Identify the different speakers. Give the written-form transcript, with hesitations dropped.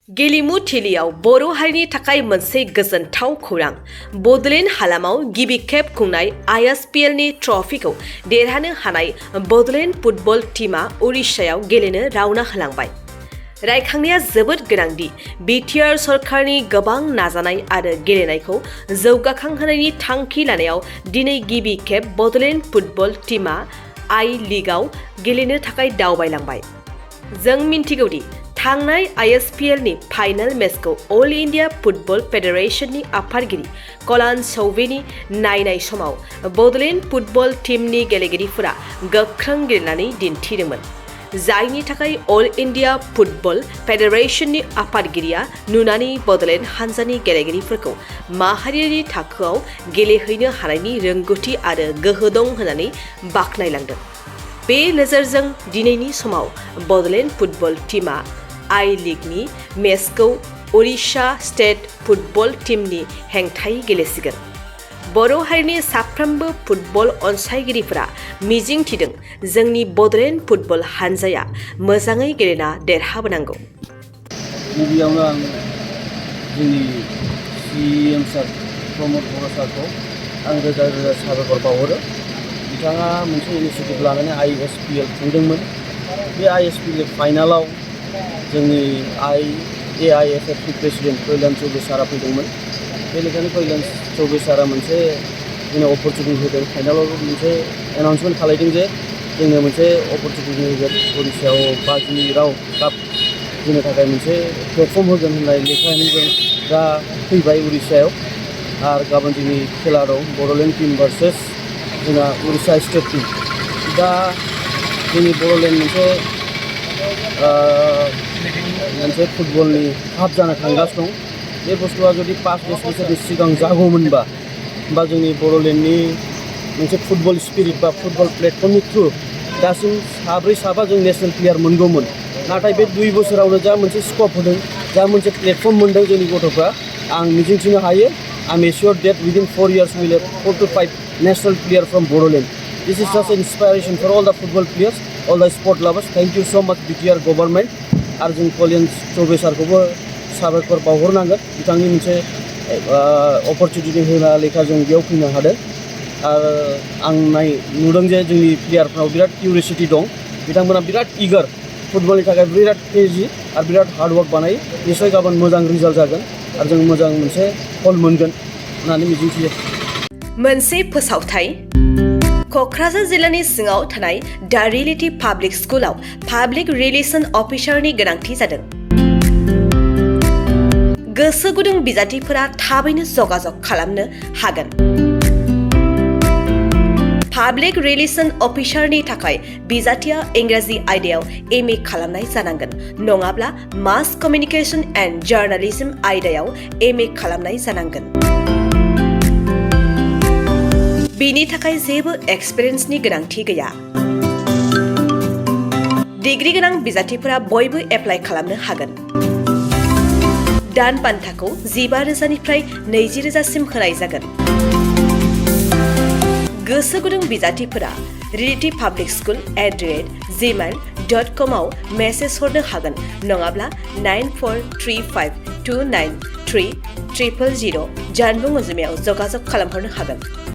Speaker 1: गेलेमु थिलियाव बर' हारिनि थाखाय मोनसे गोजोनथाव खौरां। बड'लेण्ड हालामाव गिबि खेब खुंनाय ISPL नि ट्रफिखौ देरहानो हानाय बड'लेण्ड फुटबल टीमा उरिष्यायाव गेलेनो रावना होलांबाय। रायखांनाया जोबोद गोनांदि बिटिआर सरकारनि गोबां नाजानाय आरो गेलेनायखौ जौगाखांहोनायनि थांखि लानायाव दिनै गिबि खेब बड'लेण्ड फुटबल टीमा I-लीगआव गेलेनो थाखाय दावबायलांबाय। जों मिन्थिगौदि थांनाय ISPL नि फाइनाल मेचखौ अल इन्डिया फुटबल फेडारेशननि आफादगिरि कल्याण चौबेनि नायनाय समाव बड'लेण्ड फुटबल टीमनि गेलेगिरिफोरा गोख्रों गेलेनानै दिन्थिदोंमोन, जायनि थाखाय अल इन्डिया फुटबल फेडारेशननि आफादगिरिया नुनानै बड'लेण्ड हान्जानि गेलेगिरिफोरखौ माहारियारि थाखोआव गेलेहैनो हानायनि रोंगौथि आरो गोहो दं होननानै बाख्नायलांदों। बे नोजोरजों दिनैनि समाव बड'लेण्ड फुटबल टीमा I-लीगनि मेचखौ उरिष्या स्टेट फुटबल टीमनि हेंथायै गेलेसिगोन। बर' हारिनि साफ्रोमबो फुटबल अनसायगिरिफोरा मिजिं थिदों जोंनि बड'लेण्ड फुटबल हान्जाया मोजाङै गेलेना देरहाबोनांगौ।
Speaker 2: गिबियावनो आं जोंनि CM सार प्रमद बर' सारखौ आं रोजा रोजा साबायखर बावहरो। बिथाङा मोनसे इनिसिएटिभ लानानै ISPL खुंदोंमोन। बे ISPL फाइनालाव जोंनि AIFF प्रेसिडेन्ट कल्याण चौबे सारा फैदोंमोन। बेनिखायनो कल्याण चौबे सारा मोनसे जोंनो अपरचुनिटि होदों। फाइनालाव मोनसे एनाउन्समेन्ट खालामदों जे जोंनो मोनसे अपरचुनिटि होगोन, उरिष्यायाव बाजि राव काप होनो थाखाय मोनसे प्लेटफर्म होगोन होननाय लेखानि जों दा फैबाय उरिष्यायाव। आरो गाबोन जोंनि खेला दं बड'लेण्ड टीम भार्सेस जोंना उरिष्या स्टेट टीम। दा जोंनि बड'लेण्ड मोनसे फुटबलनि हाब जानो थांगासिनो दं। बे बुस्थुआ जुदि 5-10 बोसोरनि सिगां जागौमोनबा होमबा जोंनि बड'लेण्डनि मोनसे फुटबल स्पिरिट बा फुटबल प्लेटफर्मनि थ्रु दासिम 7 जों नेसनेल प्लेयार मोनगौमोन। नाथाय बे 2 बोसोरावनो जा मोनसे स्कप होदों, जा मोनसे प्लेटफर्म मोनदों जोंनि गथ'फ्रा, आं मिजिंथिनो हायो I'm assured that within 4 years we will have 4 to 5 national players from Bodoland. This is just an inspiration for all the football players, all the sport lovers. Thank you so much BTR government. आरो जों कल्याण चौबे सारखौबो साबायखर बावहरनांगोन। बिथांनि मोनसे opportunity होना लेखा जों बेयाव फैनो हादों। आरो आं नुदों जे जोंनि प्लेयारफोराव बिराद किउरिसिटि दं। बिथांमोना बिराद इगार, फुटबलनि थाखाय बिराद क्रेजि आरो बिराद हार्डवर्क बानायो। निश्चय गाबोन मोजां रिजाल्ट जागोन आरो जों मोजां मोनसे फल मोनगोन होननानै मिजिंथियो।
Speaker 1: मोनसे फोसावथाय। क'क्राझार जिल्लानि सिङाव थानाय दा रियेलिटी पाब्लिक स्कुलाव पाब्लिक रिलेसन अफिसारनि गोनांथि जादों। गोसो गुदुं बिजाथिफोरा थाबैनो जगाजग खालामनो हागोन। पाब्लिक रिलेसन अफिसारनि थाखाय बिजाथिया इंराजि आयदायाव MA खालामनाय जानांगोन, नङाब्ला मास कमिउनिकेशन एन्ड जार्नालिज्म आयदायाव MA खालामनाय जानांगोन। बेनि थाखाय जेबो एक्सपिरियेन्सनि गोनांथि गैया। डिग्री गोनां बिजाथिफोरा बयबो एप्लाइ खालामनो हागोन। दान बान्थाखौ 15,000निफ्राय 20,000सिम होनाय जागोन। गोसो गुदुं बिजाथिफोरा realitypublicschool@gmail.com आव मेसेज हरनो हागोन, नङाब्ला 9435293000 जानबुं अनजिमायाव जगाजग खालामहरनो हागोन।